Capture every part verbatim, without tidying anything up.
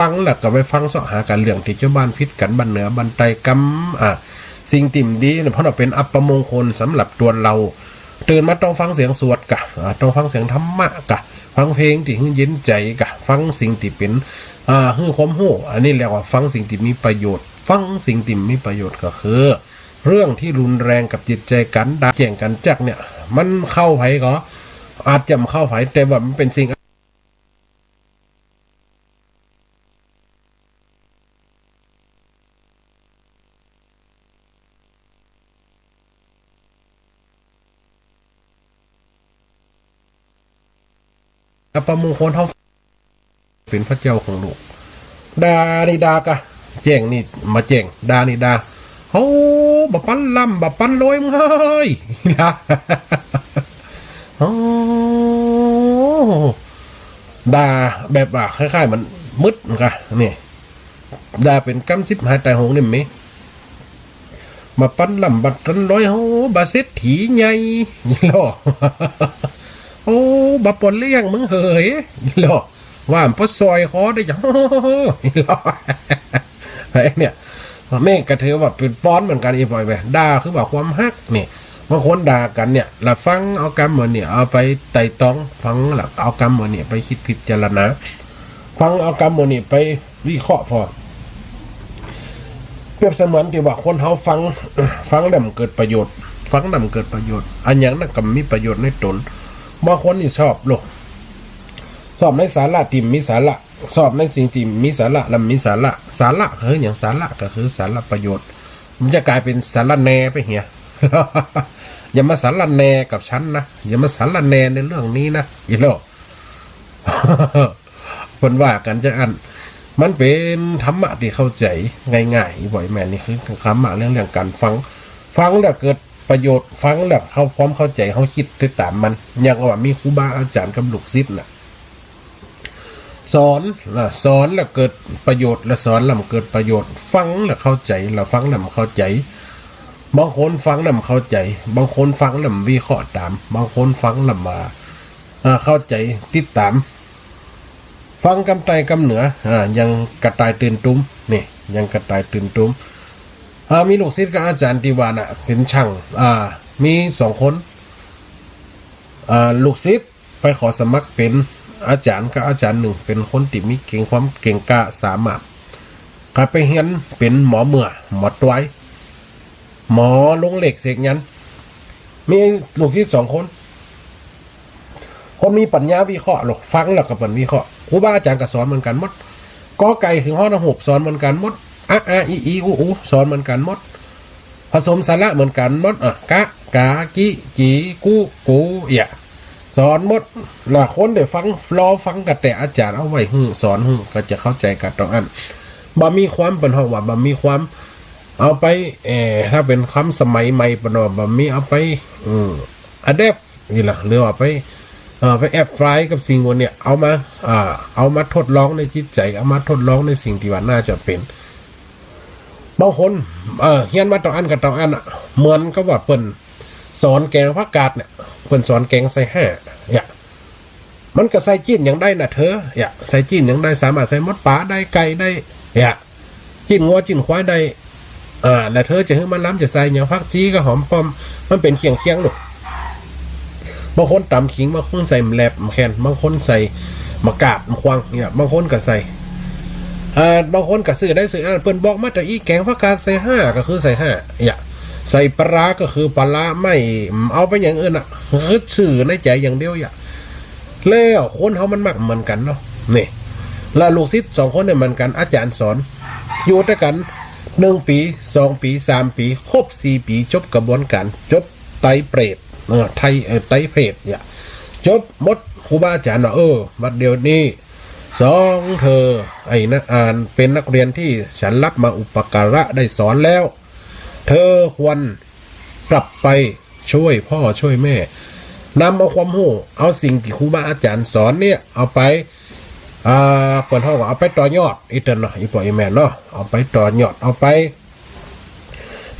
ฟังแล้วก็ไปฟังเซาะหากั๋นเรื่องตี้จาวบ้านผิดกั๋น บ้านเหนือบ้านใต้กำ อ่า สิ่งตี้บ่ดีเนี่ย เพราะว่าเป๋นอัปมงคลสำหรับตั๋วเฮา ตื่นมาต้องฟังเสียงสวดก่ะ อ่า ต้องฟังเสียงธรรมะก่ะ ฟังเพลงตี้หื้อเย็นใจ๋ก่ะ ฟังสิ่งตี้เป๋น อ่า หื้อความฮู้ อันนี้เรียกว่าฟังสิ่งตี้มีประโยชน์ ฟังสิ่งตี้มีประโยชน์ก็คือ เรื่องตี้รุนแรงกับจิตใจ๋ ก๋านด่าแจ้งก๋านจักเนี่ย มันเข้าใผก็อาจจะบ่เข้าใผ แต่ว่ามันเป๋นสิ่ง อัปมงคลเฮา เป๋นพระเจ้าของโลก ด่านี่ด่าก่ะ แจ้งนี่บ่แจ้ง ด่านี่ด่า โอ้ บ่ปันร่ำบ่ปันรวยมึงเฮ้ย โอ้ ด่าแบบว่าคล้ายๆ มันมึดก่ะ นี่ ด่าเป๋นกำสิบหายต๋ายโหงนี่มี บ่ปันร่ำบ่ปันรวย โอ้ บ่เศรษฐีใหญ่ นี่ลอ โอ้ บ่ปอเลี้ยงมึงเหย นี่ลอ ว่าบ่ปอสร้อยคอได้จ้ะ นี่ลอ ไอ้เนี่ย นี่ก็ถือว่าเป๋นปอนเหมือนกั๋น อีบ่อยแม่ ด่าคือว่าความฮักนี่ บางคนด่ากั๋นเนี่ย ละฟังเอากำเหมือนเนี่ย เอาไปไตร่ตรอง ฟังแล้วเอากำเหมือนเนี่ย ไปคิดพิจารณา ฟังเอากำเหมือนเนี่ย ไป วิเคราะห์ผ่อ เปรียบเสมือนตี้ว่าคนเฮาฟัง ฟังแล้วบ่เกิดประโยชน์ ฟังแล้วบ่เกิดประโยชน์ อะหยังนั้นก็บ่มีประโยชน์ในต๋น บางคนนี่ชอบโลด ชอบในสาระตี้บ่มีสาระ ชอบในสิ่งตี้บ่มีสาระ แล้วบ่มีสาระ สาระคือหยัง สาระก็คือสาระประโยชน์ มันจะก๋ายเป๋นสารแหน่ไปเหีย อย่ามาสารแหน่กับฉันนะ อย่ามาสารแหน่ในเรื่องนี้นะ อีโล เปิ้นว่ากั๋นจังอั้น มันเป๋นธรรมะตี้เข้าใจ๋ง่ายๆ บ่อยแม่น นี่คือธรรมะเรื่อง เรื่องก๋านฟัง ฟังแล้วเกิดประโยชน์ ฟังแล้วเข้า ความเข้าใจ๋ เฮาคิดติดต๋ามมัน อย่างว่ามีครูบาอาจ๋ารย์กับลูกศิษย์น่ะ สอน อ่า สอนแล้วเกิดประโยชน์ แล้วสอนแล้วบ่เกิดประโยชน์ ฟังแล้วเข้าใจ๋ แล้วฟังแล้วบ่เข้าใจ๋ บางคนฟังแล้วบ่เข้าใจ๋ บางคนฟังแล้วบ่วิเคราะห์ต๋าม บางคนฟังแล้วบ่ อ่า เข้าใจ๋ ติดต๋าม ฟังกำใต้กำเหนือ อ่า อย่างกระต่ายตื่นตูม นี่ อย่างกระต่ายตื่นตูม อ่า มีลูกศิษย์กับอาจ๋ารย์ตี้ว่าน่ะ เป๋นช่าง อ่า มีสองคน อ่า ลูกศิษย์ไปขอสมัครเป๋นอาจ๋ารย์กับอาจ๋ารย์นึ่ง เป๋นคนตี้มีเก่ง ความเก่งกล้าสามารถ ก็ไปเฮียนเป๋นหมอเมื่อ หมอตวย หมอลงเลขเสกยันต์ มีลูกศิษย์สองคน คนมีปัญญาวิเคราะห์โลด ฟังแล้วก็เปิ้นวิเคราะห์ ครูบาอาจ๋ารย์ก็สอนเหมือนกั๋นหมด กอไก่เถิงฮอดฮอฮูกสอนเหมือนกั๋นหมด อะ อา อิ อี อู อู สอนเหมือนกั๋นหมด ผสมสระเหมือนกั๋นหมด อะ กะ กา กิ กี กุ กู เอียะ สอนหมด ละคนได้ฟัง รอฟังกั๋นแต่อาจ๋ารย์เอาไว้หื้อ สอนหื้อ ก็จะเข้าใจ๋กั๋นต๋รงอั้น บ่มีความ เปิ้นฮ้องว่าบ่มีความ เอาไป เอ่อ ถ้าเป๋นคำสมัยใหม่เปิ้นว่าบ่มีเอาไป อืม อะแดปต์ นี่ล่ะ หรือว่าไป เอ่อ ไปแอบไฟล์กับสิ่งพวกเนี่ย เอามา อ่า เอามาทดลองในจิตใจ๋ เอามาทดลองในสิ่งตี้ว่าน่าจะเป๋น บางคน เอ่อ เฮียนมาต๋องอั้นกับต๋องอั้นอะ เหมือนกับว่าเปิ้นสอนแกงผักกาดเนี่ย เปิ้นสอนแกงใส่ห้า เนี่ย มันก็ใส่จิ๊นหยังได้น่ะเธอ เนี่ย ใส่จิ๊นหยังได้ สามารถใส่หมด ป๋าได้ ไก่ได้ เนี่ย จิ๊นงัวจิ๊นควายได้ อ่า แล้วเธอจะหื้อมันล้ำจะใส่หยัง ผักจี๊กับหอมป้อม มันเป๋นเคียงๆ ลูก บางคนต๋ำขิง บางคนใส่แหลบแคน บางคนใส่มะกาดมะขวางเนี่ย บางคนก็ใส่ เอ่อ บางคนก็ซื้อได้ซื้ออัน เปิ้นบอกมาตะอี้ แกงผักกาดใส่ห้า ก็คือใส่ห้า เนี่ย ใส่ปลาร้าก็คือปลาร้า ไม่เอาไปอย่างอื่นอะ คือซื่อในใจ๋อย่างเดียว เนี่ย แล้วคนเฮามันมักเหมือนกั๋นเนาะ นี่ และลูกศิษย์สองคนเนี่ยเหมือนกั๋น อาจ๋ารย์สอน อยู่ตวยกั๋นหนึ่งปี๋ สองปี๋ สามปี๋ ครบสี่ปี๋ จบกระบวนก๋าน จบไตรเพศ เออ ไตร เออ ไตรเพศ เนี่ย จบหมด ครูบาอาจ๋ารย์ว่า เออ บัดเดี๋ยวนี้ สองเธอ ไอ้นะ อ่า เป๋นนักเรียนตี้ฉันรับมาอุปการะได้สอนแล้ว เธอควรกลับไปช่วยพ่อช่วยแม่ นำเอาความฮู้ เอาสิ่งตี้ครูบาอาจ๋ารย์สอนเนี่ย เอาไป อ่า เปิ้นฮ้องว่าเอาไปต่อยอด อีเตินเนาะ อีป้ออีแม่เนาะ เอาไปต่อยอด เอาไป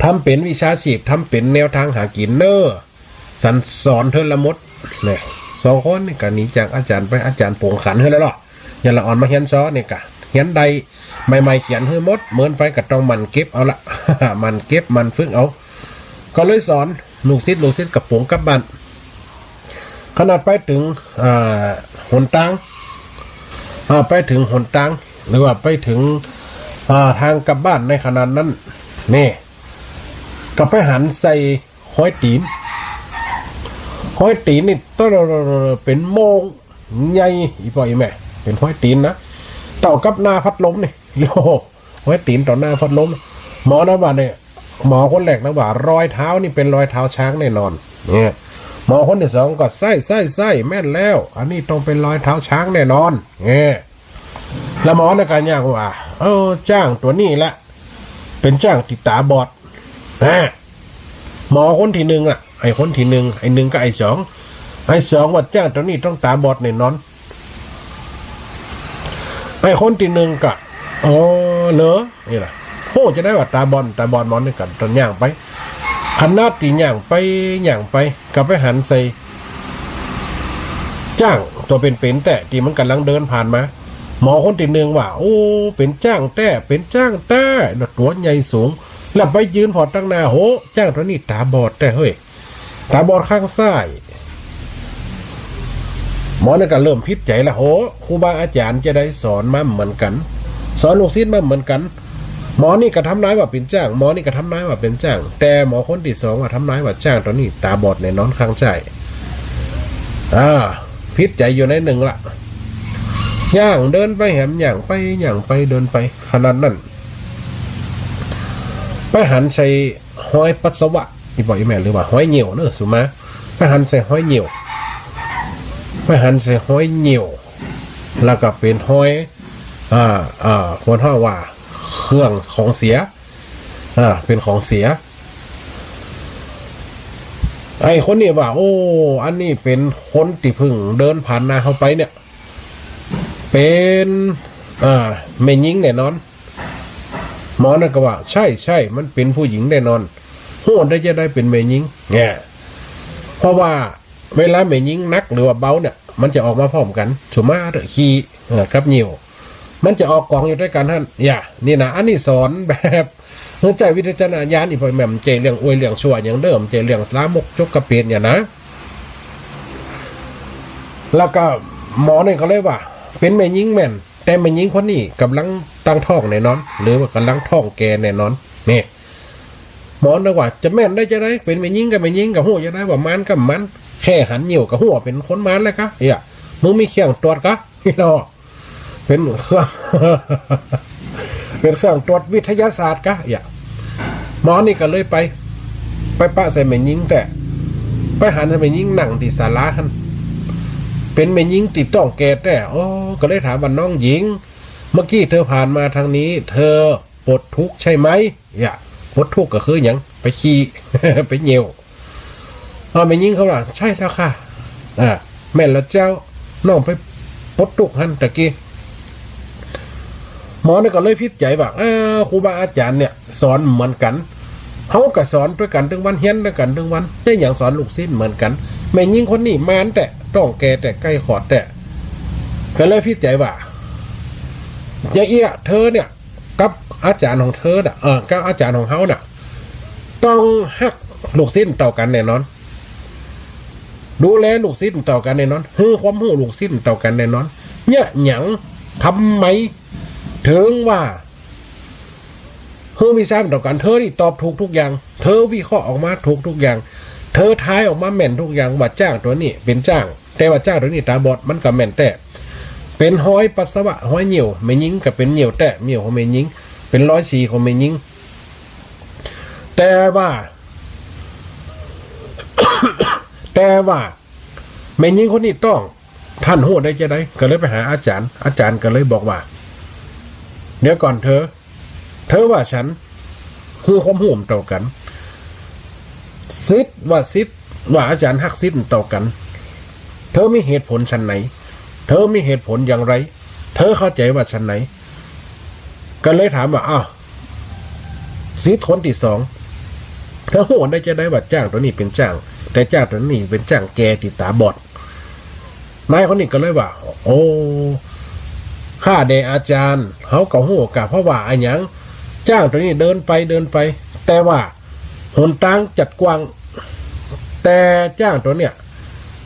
ทำเป๋นวิชาชีพ ทำเป๋นแนวตางหากิ๋นเน่อ สันสอนเธอละหมด เนี่ย สองคนนี่ก็หนีจากอาจ๋ารย์ไป อาจ๋ารย์ป๋งขันเธอแล้วเนาะ อย่างละอ่อนมาเฮียนซอเนี่ยกะ เขียนได้ ใหม่ๆ เขียนหื้อหมด เมินไปก็ต้องหมั่นเก็บเอาละ หมั่นเก็บหมั่นฝึกเอา ก็เลยสอนลูกศิษย์ ลูกศิษย์ก็ป๋งกลับบ้าน ขนาดไปเถิง อ่า หนตาง อ่า ไปเถิงหนตาง หรือว่าไปเถิง อ่า ตางกลับบ้านในขนาดนั้น นี่ ก็ไปหันใส่ฮอยตี๋น ฮอยตี๋นนี่ เป๋นโม่งใหญ่ อี่ป้ออี่แม่ เป๋นฮอยตี๋นนะ เต้ากับหน้าพัดลมนี่ โอ้โห ฮอยตี๋นเต้าหน้าพัดลม หมอนะว่าเนี่ย หมอคนแรกนะว่า รอยเท้านี่เป๋นรอยเท้าจ๊างแน่นอน เนี่ย หมอคนตี้สองก็ ใจ้ ใจ้ ใจ้ แม่นแล้ว อันนี้ต้องเป๋นรอยเท้าจ๊างแน่นอน เนี่ย แล้วหมอนะก็ยังว่า เออ จ๊างตั๋วนี้แหละ เป๋นจ๊างตี้ต๋าบอด อ่า หมอคนตี้นึ่งอะ ไอ้คนตี้นึ่ง ไอ้นึ่งกับไอ้สอง ไอ้สองว่าจ๊างตั๋วนี้ต้องต๋าบอดแน่นอน ไอ้คนตี้นึ่งก็ อ๋อ เหรอ นี่แหละ โอ้ จะได้ว่าต๋าบอด ต๋าบอด หมอนี่ก็ต้องย่างไป ขนาดตี้ย่างไป ย่างไป ก็ไปหันใส่ จ๊างตั๋วเป๋นๆ แต๊ตี้มันก่ำลังเดินผ่านมา หมอคนตี้นึ่งว่า โอ้ เป๋นจ๊างแต๊ เป๋นจ๊างแต๊ แล้วตั๋วใหญ่สูง แล้วไปยืนผ่อตังหน้า โห จ๊างตั๋วนี้ต๋าบอดแต๊เฮ้ย ต๋าบอดข้างซ้าย หมอนี่ก็เริ่มผิดใจ๋ละ โห ครูบาอาจ๋ารย์จะได้สอนมาเหมือนกั๋น สอนลูกศิษย์มาเหมือนกั๋น หมอนี่ก็ทำนายว่าเป๋นจ๊าง หมอนี่ก็ทำนายว่าเป๋นจ๊าง แต่หมอคนตี้สองว่าทำนายว่าจ๊างตั๋วนี้ต๋าบอดแน่นอนข้างซ้าย อ่า ผิดใจ๋อยู่ในนึ่งละ ย่างเดินไปแหม ย่างไป ย่างไป เดินไป ขนาดนั้น ไปหันใส่ฮอยปัสสาวะ อี่ป้ออี่แม่ หรือว่าฮอยเยี่ยวเนอะ สุมา ไปหันใส่ฮอยเยี่ยว ไปหันใส่ฮอยเยี่ยว แล้วก็เป๋นฮอย อ่า อ่า คนเฮาว่า เครื่องของเสีย อ่า เป๋นของเสีย ไอ้คนนี้ว่า โอ้ อันนี้เป๋นคนตี้เพิ่งเดินผ่านหน้าเฮาไปเนี่ย เป๋น อ่า แม่ญิงแน่นอน หมอนั่นก็ว่า ใจ้ ใจ้ มันเป๋นผู้หญิงแน่นอน ฮู้ได้จะได้เป๋นแม่ญิง เนี่ย เพราะว่าเวลาแม่ญิงหนักหรือว่าเบาเนี่ย มันจะออกมาพร้อมกั๋น สุมาเต๊อะ ขี้ เออ กับเยี่ยว มันจะออกก๋องอยู่ตวยกั๋นหั้น อย่า นี่นะ อันนี้สอนแบบ หื้อใจ๊วิจารณญาณ อี่ป้ออี่แม่ บ่ใจ้เรื่องอวยเรื่องชั่วหยังเด้อ บ่ใจ้เรื่องลามกจกเปรตเนี่ยนะ แล้วก็หมอนี่ก็เลยว่า เป๋นแม่ญิงแม่น แต่แม่ญิงคนนี้ก่ำลังตั้งท้องแน่นอน หรือว่าก่ำลังท้องแก่แน่นอน นี่ หมอนึกว่าจะแม่นได้จะได้ เป๋นแม่ญิงกับแม่ญิง ก็ฮู้จะได้ว่ามานกับบ่มาน แค่หันเยี่ยวก็ฮู้ว่าเป๋นคนมานแล้วกะ เอี้ย มึงมีเครื่องตรวจกะ เนาะ เป๋นเครื่อง เป๋นเครื่องตรวจวิทยาศาสตร์กะ เอี้ย หมอนี่ก็เลยไป ไปปะใส่แม่ญิงแต๊ ไปหันใส่แม่ญิงนั่งตี้ศาลาหั้น เป๋นแม่ญิงตี้ท้องแก่แต๊ โอ้ ก็เลยถามว่า น้องหญิง เมื่อกี้เธอผ่านมาตางนี้ เธอปลดทุกข์ใช่ไหม เอี้ย ปลดทุกข์ก็คือหยัง ไปขี้ ไปเยี่ยว เออ แม่ญิงเขาว่า ใช่แล้วค่ะ อ่า แม่นแล้วเจ้า น้องไปปลดทุกข์หั้นตะกี้ หมอนี่ก็เลยผิดใจ๋ว่า เออ ครูบาอาจ๋ารย์เนี่ยสอนเหมือนกั๋น เฮาก็สอนตวยกั๋นตึงวัน เฮียนตวยกั๋นตึงวัน แต่หยังสอนลูกศิษย์เหมือนกั๋น แม่ญิงคนนี้มานแต๊ ท้องแก่แต๊ ใก้คลอดแต๊ ก็เลยผิดใจ๋ว่า อย่างเอี้ย เธอเนี่ย กับอาจ๋ารย์ของเธอน่ะ เออ กับอาจ๋ารย์ของเฮาน่ะ ต้องฮักลูกศิษย์เต้ากั๋นแน่นอน ดูแลลูกศิษย์เต้ากั๋นแน่นอน หื้อความฮู้ลูกศิษย์เต้ากั๋นแน่นอน เนี่ยหยัง ทำไมถึงว่า หื้อวิชาเต้ากั๋น เธอนี่ตอบถูกทุกอย่าง เธอวิเคราะห์ออกมาถูกทุกอย่าง เธอทายออกมาแม่นทุกอย่าง ว่าจ๊างตั๋วนี้เป๋นจ๊าง แต่ว่าจ๊างตั๋วนี้ต๋าบอด มันก็แม่นแต๊ เป๋นฮอยปัสสาวะ ฮอยเยี่ยว แม่ญิงก็เป๋นเยี่ยวแต๊ เยี่ยวของแม่ญิง เป๋นรอยสีของแม่ญิง แต่ว่า แต่ว่า แม่ญิงคนนี้ท้อง ต้านฮู้ได้จะใด ก็เลยไปหาอาจ๋ารย์ อาจ๋ารย์ก็เลยบอกว่า เดี๋ยวก่อนเธอ เธอว่าฉัน หื้อความฮู้เต้ากั๋น ศิษย์ว่าศิษย์ ว่าอาจ๋ารย์ฮักศิษย์เต้ากั๋น เธอมีเหตุผลฉันไหน เธอมีเหตุผลอย่างไร เธอเข้าใจ๋ว่าฉันไหน ก็เลยถามว่า อ้าว ศิษย์คนตี้สอง เธอฮู้ได้จะใดว่าจ๊างตั๋วนี้เป๋นจ๊าง แต่จ๊างตั๋วนี้เป๋นจ๊างแก่ตี้ต๋าบอด นายคนนี้ก็เลยว่า โอ้ ข้าแด่อาจ๋ารย์ เฮาก็ฮู้กะ เพราะว่าอะหยัง จ๊างตั๋วนี้เดินไปเดินไป แต่ว่าหนตางจัดกว้าง แต่จ๊างตั๋วเนี่ย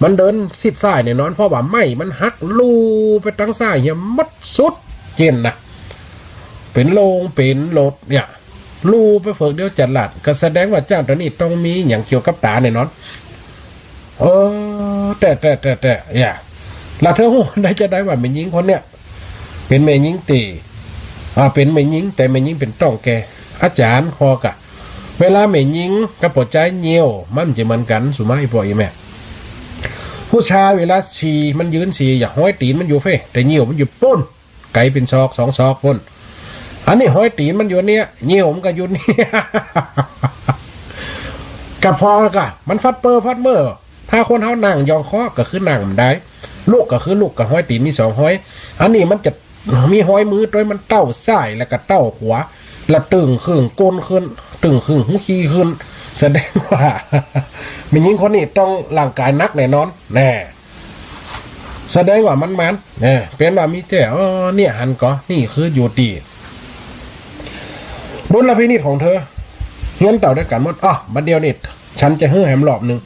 มันเดินซิดซ้ายแน่นอน เพราะว่าไม้มันหักลู่ไปตางซ้ายเหียหมดสุดเจนนะ เป๋นโลงเป๋นโลดเนี่ย ลู่ไปเผิกเดียวจัดลาด ก็แสดงว่าจ๊างตั๋วนี้ต้องมีหยังเกี่ยวกับต๋าแน่นอน เออ แต๊ แต๊ แต๊ แต๊ อย่า แล้วเธอฮู้ได้จาใดว่าแม่ญิงคนเนี่ย เป๋นแม่ญิงตี้ อ่า เป๋นแม่ญิง แต่แม่ญิงเป๋นต๊องแก่ อาจ๋ารย์ ผ่อกะ เวลาแม่ญิงกับป้อจายเยี่ยว มันจะเหมือนกั๋น สุมาอี้ป้ออี้แม่ ผู้ชายเวลาฉี่ มันยืนฉี่ อย่า ฮอยตี๋นมันอยู่เฟ้ แต่เยี่ยวมันอยู่ปู๊น ไก๋เป๋นศอกสองศอกปู๊น อันนี้ฮอยตี๋นมันอยู่เนี่ย เยี่ยวมันก็อยู่เนี่ย กะผ่อกะ มันฟัดเป้อฟัดเม้อ ถ้าคนเฮานั่งยองคอก็คือนั่งบ่ได้ ลุกก็คือลุก กะฮอยตี๋นมีสองฮอย อันนี้มันจะมีฮอยมือตวย มันเต๊าซ้ายแล้วก็เต๊าขวา แล้วตึงขึ่งก้นขึ้น ตึงขึ่งหูขี้ขึ้น แสดงว่า แม่ญิงคนนี้ต้องร่างก๋ายหนักแน่นอน แน่ แสดงว่ามัน มัน แน่ เป๋นว่ามีแต๊ เออ เนี่ยหันก่อ นี่คืออยู่ตี้ดุลพินิจของเธอ เฮียนเต้าตวยกั๋นหมด อ้อ บัดเดี่ยวนี้ ฉันจะหื้อแหมรอบนึ่ง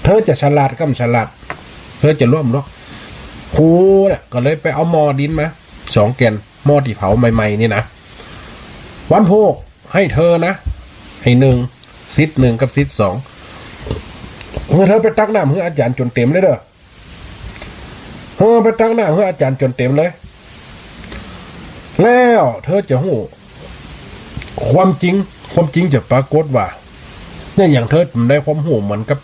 เธอจะฉลาดก็บ่ฉลาด เธอจะร่วมหรอก ครูเนี่ยก็เลยไปเอาหม้อดินมาสองแก่น หม้อตี้เผาใหม่ๆ นี่นะ วันพูก หื้อเธอนะ หื้อนึ่ง สิทธิ์นึ่งกับสิทธิ์สอง หื้อเธอไปตักน้ำหื้ออาจ๋ารย์จ๋นเต๋มเลยเน่อ เออ ไปตักน้ำหื้ออาจ๋ารย์จ๋นเต๋มเลย แล้วเธอจะฮู้ความจริง ความจริงจะปรากฏว่า เนี่ย อย่างเธอได้ความฮู้เหมือนกับ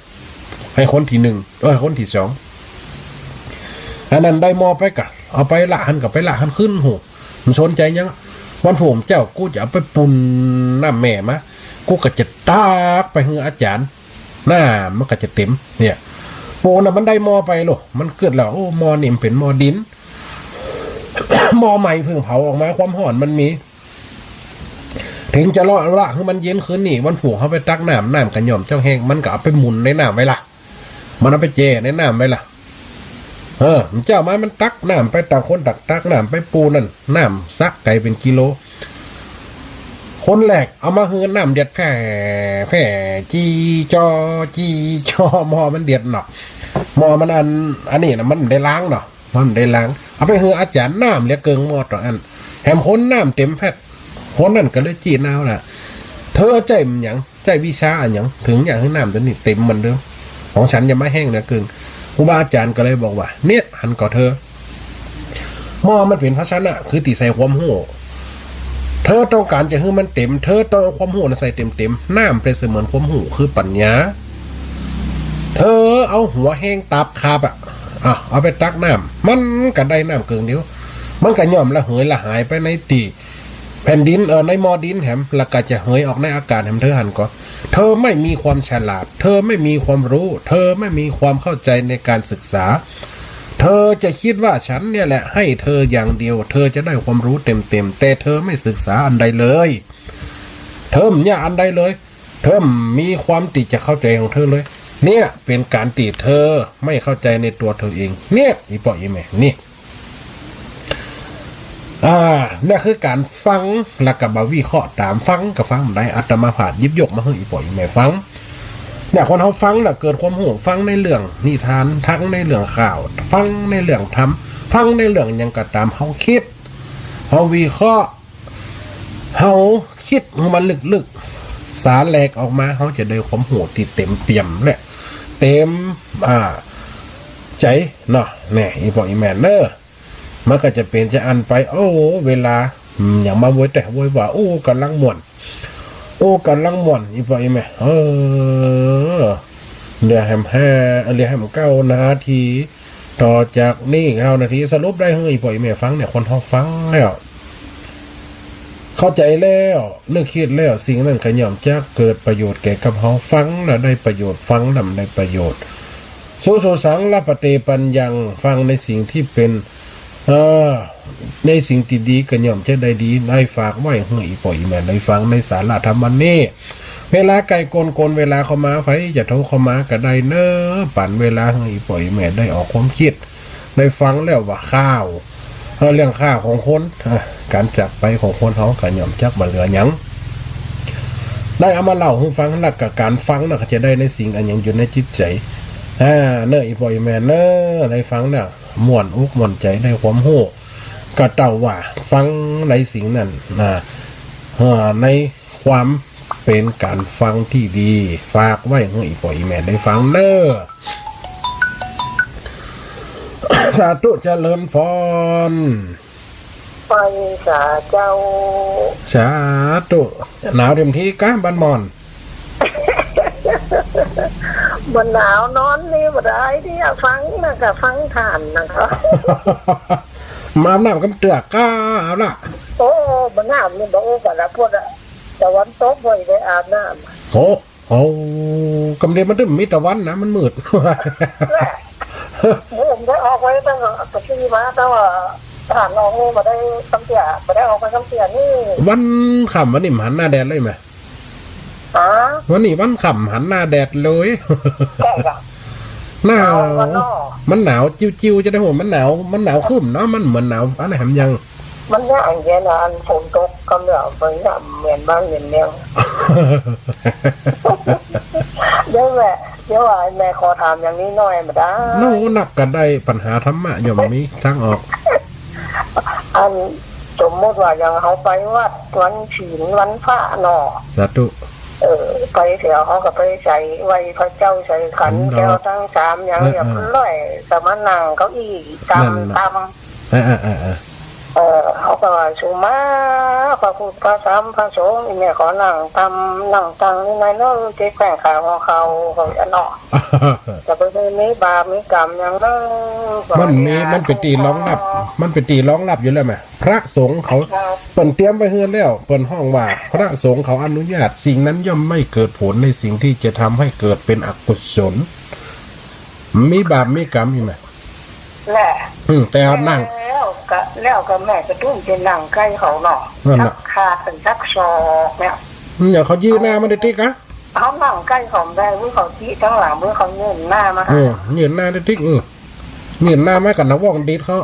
ไอ้คนตี้นึ่ง เออ คนตี้สอง อันนั้นได้หม้อไปกะ เอาไปละหั้นกะไปละหั้น ขึ้นฮู้ บ่สนใจ๋หยัง วันพูกเจ้า กูจะเอาไปปูนน้ำแม่มา กูก็จะตักไปหื้ออาจ๋ารย์ น้ำมันก็จะเต๋ม เนี่ย ปูนน่ะมันได้หม้อไปโลด มันกึ๊ดแล้ว โอ้ หม้อนี่มันเป๋นหม้อดิน หม้อใหม่เพิ่งเผาออกมา ความฮ้อนมันมี เถิงจะเลาะละหื้อมันเย็นขึ้นนี่ วันพูกเฮาไปตักน้ำ น้ำก็ย่อมเจ้าแห้ง มันก็เอาไปหมุนในน้ำไว้ละ มันเอาไปแจ่ในน้ำไว้ละ เออ เจ้ามามันตักน้ำไป ต่างคนต่างตักน้ำไปปูนนั่น น้ำสักไก๋เป๋นกิโล คนแรกเอามาหื้อน้ำเดือดแผ่ แผ่ จี่จ่อ จี่จ่อ หม้อมันเดือดเนาะ หม้อมันอัน อันนี้นะ มันบ่ได้ล้างเนาะ มันบ่ได้ล้าง เอาไปหื้ออาจ๋ารย์ น้ำเหลือเกิ่งหม้อตวยอั้น แหมคนน้ำเต๋มแผด คนนั้นก็เลยจี้นาวละ เธอใจ๊อะหยัง ใจ๊วิชาอะหยัง เถิงอยากหื้อน้ำตวยนี้เต๋มเหมือนเดิม ของฉันจะบ่แห้งเหลือเกิ่ง ครูบาอาจ๋ารย์ก็เลยบอกว่า เนี่ย หันก่อเธอ หม้อมันเป๋นภาชนะ คือตี้ใส่ความฮู้ เธอต้องก๋านจะหื้อมันเต๋ม เธอต้องเอาความฮู้นั้นใส่เต๋มๆ น้ำเปรียบเสมือนความฮู้ คือปัญญา เธอเอาหัวแฮงตาบคาบอะ อ่ะ เอาไปตักน้ำ มันก็ได้น้ำเกิ่งเดียว มันก็ย่อมระเหยระหายไปในตี้แผ่นดิน เออ ในหม้อดินแหม แล้วก็จะเหยออกในอากาศแหม เธอหันก่อ เธอไม่มีความฉลาด เธอไม่มีความรู้ เธอไม่มีความเข้าใจในการศึกษา เธอจะคิดว่าฉันเนี่ยแหละให้เธออย่างเดียว เธอจะได้ความรู้เต๋มๆ แต่เธอไม่ศึกษาอันใดเลย เธอบ่มีอันใดเลย เธอบ่มีความตี้จะเข้าใจ๋ของเธอเลย เนี่ยเป๋นก๋านตี้เธอไม่เข้าใจ๋ในตั๋วเธอเอง เนี่ย อี่ป้ออี่แม่ นี่ อ่า เนี่ยคือก๋านฟัง แล้วก็บ่วิเคราะห์ต๋าม ฟังก็ฟังบ่ได้ อาตมาภาพหยิบยกมาหื้ออี่ป้ออี่แม่ฟัง เนี่ย คนเฮาฟังแล้วเกิดความฮู้ ฟังในเรื่องนิทาน ฟังในเรื่องข่าว ฟังในเรื่องธรรม ฟังในเรื่องหยังก็ต๋าม เฮาคิด เฮาวิเคราะห์ เฮาคิดหื้อมันลึกๆ สาแหลกออกมา เฮาจะได้ความฮู้ตี้เต๋มเปี่ยมและเต๋ม อ่า ใจ๋เนาะ แน่ อี่ป้ออี่แม่เน่อ มันก็จะเป๋นจะอั้นไป โอ้ เวลา อืม อย่างมาโวยแต๊โวยว่า โอ้ ก่ำลังม่วน โอ้ ก่ำลังม่วน อี่ป้ออี่แม่ เออ เหลือแหมห้า เหลือแหมเก้านาที ต่อจากนี้เก้านาที สรุปได้หื้ออี่ป้ออี่แม่ฟังเนี่ย คนเฮาฟังแล้ว เข้าใจ๋แล้ว นึกคิดแล้ว สิ่งนั้นก็ย่อมจะเกิดประโยชน์แก่กับเฮา ฟังแล้วได้ประโยชน์ ฟังแล้วได้ประโยชน์ สุสุสัง ลภะเต ปัญญัง ฟังในสิ่งตี้เป๋น เออ ในสิ่งตี้ดีก็ย่อมจะได้ดี ได้ฝากไว้หื้ออี่ป้ออี่แม่ได้ฟังในสาระธรรมวันนี้ เวลาใก้โกนๆ เวลาเข้ามา ใผจะโทรเข้ามาก็ได้เน่อ ปั๋นเวลาหื้ออี่ป้ออี่แม่ได้ออกความคิด ได้ฟังแล้วว่าข้าว เออ เรื่องฆ่าของคน อ่ะ ก๋านจากไปของคนเฮาก็ย่อมจักบ่เหลือหยัง ได้เอามาเล่าหื้อฟัง แล้วก็ก๋านฟังน่ะก็จะได้ในสิ่งอันหยังอยู่ในจิตใจ๋ อ่า เน่อ อี่ป้ออี่แม่เน่อ ได้ฟังน่ะ ม่วนอกม่วนใจ๋ ได้ความฮู้ ก็เต้าว่าฟังในสิ่งนั้นน่ะ อ่า ใน ความเป๋นก๋านฟังตี้ดี ฝากไว้หื้ออี่ป้ออี่แม่ได้ฟังเน่อ สาธุ เจริญพร ไปสาเจ้า สาธุ หนาวเต็มตี้กาบ้านหม่อน บ่หนาวนอนนี่บ่ได้เนี่ย ฟังน่ะก็ฟังท่านน่ะก็ มาอาบน้ำกำเตื้อกา เอาละ โอ้ บ่หนาวนี่บ่โอ้ บ่ละ พวกอะ ตะวันตกบ่ได้อาบน้ำ โอ้ โอ้ กำเดียวมันตึงมีตะวันนะ มันมืด แหละ ผมได้ออกไปตั้งแต่กี้มา แต่ว่าผ่านออกนี่บ่ได้กำเตื้อ บ่ได้ออกไปกำเตื้อนี่ วันค่ำวันนี้บ่หันหน้าแดดเลยแหม ฮะ วันนี้วันค่ำหันหน้าแดดเลย ใช่ค่ะ หนาว หนาววันนอก มันหนาวจิวๆ จะได้หัว มันหนาว มันหนาวครึ้มเนาะ มันเหมือนหนาวอันไหนแหมยัง มันเนี่ยอันเดียวนะ อันฝนตกกำเดียว มันเนี่ยเหมือนบ้านเหมือนเมือง เดี๋ยวแม่ เดี๋ยวว่าแม่ขอถามอย่างนี้หน่อยบ่ได้ เนาะ นักก็ได้ ปัญหาธรรมะย่อมมีทางออก อันสมมุติว่าอย่างเฮาไปวัดวันศีลวันพระเนาะ สาธุ เออ ไปเสียเฮาก็ไปใส่ไหว้พระเจ้าใส่ขัน อืม แก้วทั้งสามอย่าง เออ เรียบร้อย เออ ก็มานั่งเก้าอี้ตาม นั่นน่ะ ตาม เออ เออ เออ เออ เออ เขาก็ว่า "สุมา พระพุทธ พระธรรม พระสงฆ์ อีแม่ขอนั่งตำ นั่งตังนี่หน่อยเนาะ เจ๊แขวงขาหัวเข่า" เขาว่าเนาะ "จะบ่ได้มีบาปมีกรรมหยังเนาะ" มันมี มันเป๋นตี้รองรับ มันเป๋นตี้รองรับอยู่แล้วแหม พระสงฆ์เขา ครับ เปิ้นเตรียมไว้หื้อแล้ว เปิ้นฮ้องว่า พระสงฆ์เขาอนุญาต สิ่งนั้นย่อมไม่เกิดผลในสิ่งที่จะทำให้เกิดเป็นอกุศล มีบาปมีกรรมอีแม่ แหละ อืม แต่ว่านั่ง แล้วก็ แล้วก็แม่ก็ต้องไปนั่งใก้เขาเนาะ นั่นน่ะ สักขาดเป็นสักศอกเนี่ย อืม อย่างเขายื่นหน้ามาได้ติ๊กอะ เขานั่งใก้เขาได้ เมื่อเขาจี้ทั้งหลัง เมื่อเขายื่นหน้ามา เออ ยื่นหน้าได้ติ๊ก เออ ยื่นหน้ามากับหน้าว่องดีดเขา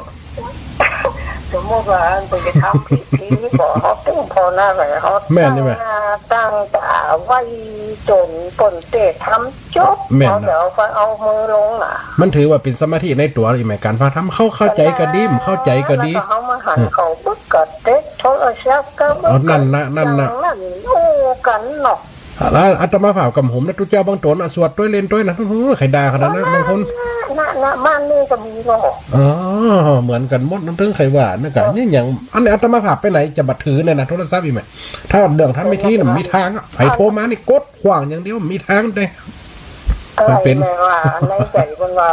สมมุติว่าเปิ้นจะทำพิธี บ่ เขาตึงภาวนาไป เขา แม่นใช่ไหม ตั้งหน้าตั้งต๋าไหว้จ๋นเปิ้นเตะทำ จบ แม่นน่ะ เอา เดี๋ยวก็เอามือลงน่ะ มันถือว่าเป๋นสมาธิในตั๋วอีแม่ ก๋านฟังธรรม เขาเข้าใจ๋ก็ดี บ่เข้าใจ๋ก็ดี แล้วก็เขามาหัน เออ เขาบึกกะเต๊ะโทรศัพท์ก็บึก เอา นั่นน่ะ นั่นน่ะ อย่างนั้น อู้กั๋นเนาะ แล้วอาตมาภาพกำหุมนะ ตุ๊เจ้าบางต๋นน่ะ สวดตวยเล่นตวยนะ โอ้โห ใค่ด่าขนาดนั้น บางคน น่ะ น่ะ บ้านนี่ก็มีเนาะ อ๋อ เหมือนกั๋นหมด นั่นตึงใค่ว่า นั่นกะ นี่อย่าง อันนี้อาตมาภาพไปไหนจะบ่ถือเนี่ยนะ โทรศัพท์อีแม่ ถ้าเรื่องทำพิธีน่ะ มีทางอะ ใผโทรมานี่กด ขว้างอย่างเดียว มีทางเด้ อะไร มันเป๋น แม่ว่าในใจ๋เปิ้นว่า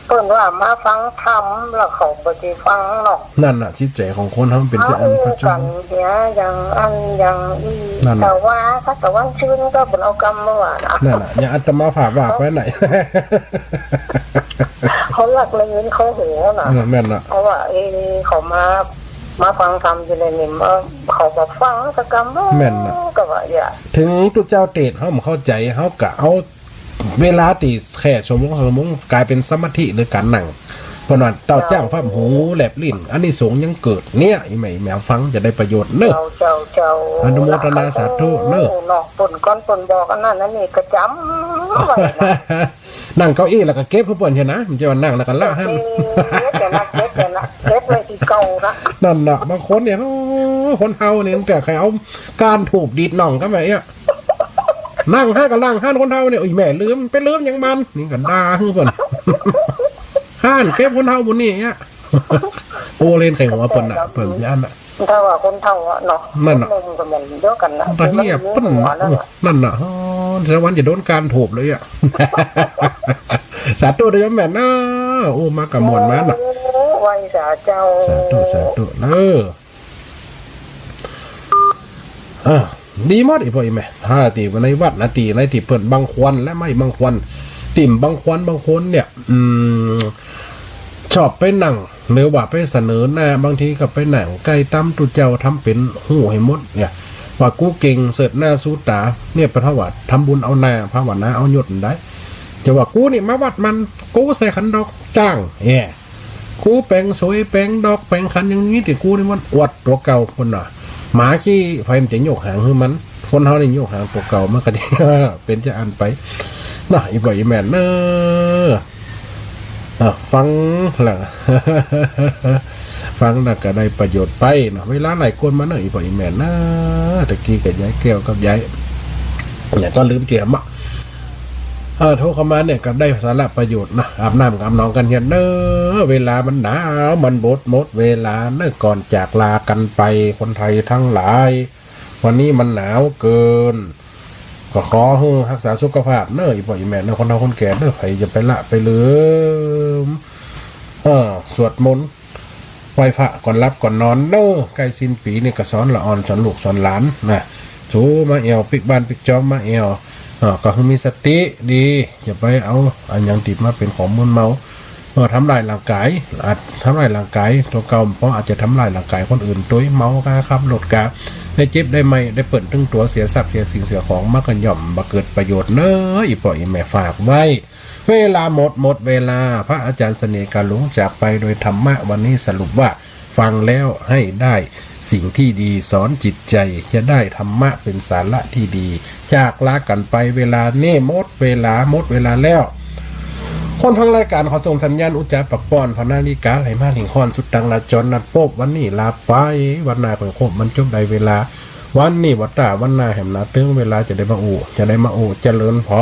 เปิ้นว่ามาฟังธรรม แล้วเขาบ่ได้ฟังเนาะ นั่นน่ะ จิตใจ๋ของคนเฮามันเป๋นจะอัน เอา พระเจ้า กั๋นเหีย อย่างอั้นอย่างอี้ นั่นน่ะ แต่ว่าถ้าตะวันซื่นก็บ่เอากำมาว่านะ นั่นน่ะ อย่างอาตมาภาพว่าไปไหน เขาหลักเลยเขาหัวน่ะ เออ แม่นน่ะ เพราะว่า เอ เขามา มาฟังธรรมอยู่ในนี่ เออ เขาบ่ฟังสักกำ แม่นน่ะ ก็ว่าอย่า ถึงตุ๊เจ้าเตศน์เฮาบ่เข้าใจ๋ เฮาก็เอา เวลาตี้แค่ชั่วโมงสองชั่วโมง ก๋ายเป๋นสมาธิหรือก๋านนั่ง เปิ้นว่าเต้าจ้างฟั่มหูแลบลิ้น อานิสงส์ยังเกิดเนี่ย อีแม่ อีแม่ฟังจะได้ประโยชน์เนาะ เจ้า เจ้า เจ้า อนุโมทนาสาธุเนาะ เนาะ เปิ้นก่อนเปิ้นบอกอันนั้นอันนี้ก็จ๋ำไว้นะ นั่งเก้าอี้แล้วก็เก็บหื้อเปิ้นเหียนะ บ่ใจ้ว่านั่งแล้วก็ละหั้น เก็บเหียนะ เก็บเหียนะ เก็บไว้ตี้เก่านะ นั่นน่ะ บางคนเนี่ย โอ้ คนเฮาเนี่ย ตั้งแต่ใค่เอาก้านธูปดีดน่องก็มาเอี้ย นั่งหั้นก็นั่งหั้น คนเฮาเนี่ย โอ้ย แม่ลืม ไปลืมหยังมัน นี่ก็ด่าหื้อเปิ้น หั้นเก็บคนเฮาหมู่นี้อะ โอ้ เล่นใค่หัวเปิ้นน่ะ เปิ้นย้านน่ะ ถ้าว่าคนเฒ่าอะเนาะ นั่นน่ะ คนหนุ่มก็เหมือนเดียวกั๋นน่ะ ตะเหียบเปิ้น หัวนั่นน่ะ นั่นน่ะ อ๋อ แต่วันจะโดนก้านธูปเลยอะ สาธุเด้อโยมแม่เนาะ โอ้ มากับม่วนมาน่ะ โอ้ ไหว้สาเจ้า สาธุ สาธุ เออ เออ ดีหมด อี่ป้ออี่แม่ ถ้าตี้ในวัดนะ ตี้ในตี้เปิ้นบังควรและไม่บังควร ตี้บังควรบางคนเนี่ย อืม ชอบไปนั่ง หรือว่าไปเสนอหน้า บางทีก็ไปนั่งใก้ต๋ามตุ๊เจ้า ทำเป๋นฮู้หื้อหมดเนี่ย ว่ากูเก่ง เสิร์ชหน้าสู้ต๋า เนี่ย เปิ้นว่าทำบุญเอาหน้า ภาวนาเอายศได้ จะว่ากูนี่มาวัดมัน กูใส่ขันดอกจ้าง เนี่ย กูแป๋งสวย แป๋งดอก แป๋งขันอย่างนี้ ตี้กูนี่มันอวดตั๋วเก่าพุ้นน่ะ หมาขี้ใผมันจะโยกหางหื้อมัน คนเฮานี่โยกหางตั๋วเก่ามันก็ดี เป๋นจาอั้นไปเนาะ อี่ป้ออี่แม่เนาะ อ่ะ ฟังแล้ว ฟังแล้วก็ได้ประโยชน์ไปเนาะ เวลาหลายคนมาเนาะ อี่ป้ออี่แม่เนาะ ตะกี้กับยายแก้วกับยาย เนี่ย ก็ลืมเจียมอ่ะ เออ โทรเข้ามาเนี่ยก็ได้สาระประโยชน์นะ อาบน้ำก็อาบหนองกั๋นเหียเนาะ เวลามันหนาว มันบดหมดเวลาเนาะ ก่อนจากลากั๋นไป คนไทยทั้งหลาย วันนี้มันหนาวเกิน ก็ขอหื้อฮักษาสุขภาพเนาะ อี่ป้ออี่แม่เนาะ คนเฒ่าคนแก่เนาะ ใผจะไปละไปลืม เออ สวดมนต์ ไหว้พระก่อนหลับก่อนนอนเนาะ ใก้สิ้นปี๋นี่ก็สอนละอ่อน สอนลูกสอนหลานนะ สูมาแอ่วปิ๊กบ้านปิ๊กจอมมาแอ่ว เออ ก็หื้อมีสติดี อย่าไปเอาอะหยังตี้มาเป๋นของมึนเมา เออ ทำร้ายร่างก๋าย อาจทำร้ายร่างก๋ายตั๋วเก่า เพราะอาจจะทำร้ายร่างก๋ายคนอื่นตวย เมากาขับรถกา ได้เจ็บได้ไหม้ ได้เปิ้นตึงตั๋ว เสียทรัพย์เสียสิ่งเสียของ มันก็ย่อมบ่เกิดประโยชน์เนาะ อี่ป้ออี่แม่ ฝากไว้ เวลาหมด หมดเวลา พระอาจารย์เสน่ห์กาหลงจากไปโดยธรรมะ วันนี้สรุปว่า ฟังแล้วให้ได้สิ่งที่ดี สอนจิตใจ จะได้ธรรมะเป๋นสาระที่ดี จากลากั๋นไป เวลานี้หมดเวลา หมดเวลาแล้ว คนฟังรายก๋านขอส่งสัญญาณอุจจาปะป้อน ผ่านนาฬิกาไหลมาเล่งค่อน สุดตังละจรนัดปบ วันนี้ลาไป วันหน้าค่อยคบ มันจบได้เวลา วันนี้บ่ต้า วันหน้าแหมหนา เถิงเวลาจะได้มาอู้ จะได้มาอู้ เจริญพร